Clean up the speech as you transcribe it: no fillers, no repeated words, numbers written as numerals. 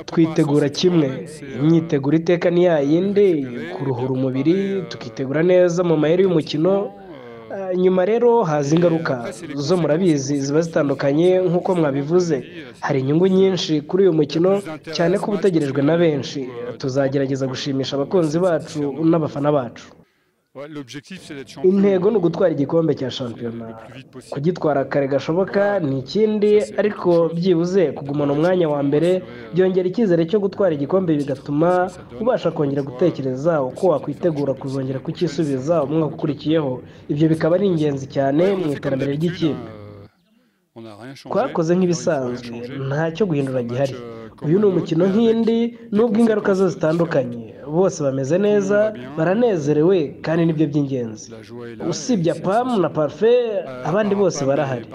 Twitegura kimwe, imyiteguro iteka ni ya yindi, kuruhura umubiri, tukitegura neza mu mayeri y'umukino. Nyuma rero haza ingaruka zo murabizi ziba zitandukanye nk'uko mwabivuze. Hari inyungu nyinshi kuri uyu mukino, cyane ko uba utegerejwe na benshi. Tuzagerageza gushimisha abakunzi bacu n'abafana bacu. Intego ni ugutwara igikombe cya shampiyona, kugitwara kare gashoboka ni ikindi, ariko byibuze kugumana umwanya wa mbere byongera icyizere cyo gutwara igikombe, bigatuma ubasha kongera gutekereza uko wakwitegura kuzongera kucyisubiza umwaka ukurikiyeho. Ibyo bikaba ari ingenzi cyane mu iterambere ry'ikipe. Twakoze nk'ibisanzwe, ntacyo guhindura gihari. Uyu ni umukino nk'indi, nubwo ingaruka zo zitandukanye. Bose bameze neza, baranezerewe kandi nibyo by'ingenzi. Usibye Apamu na Parfait, abandi bose barahari.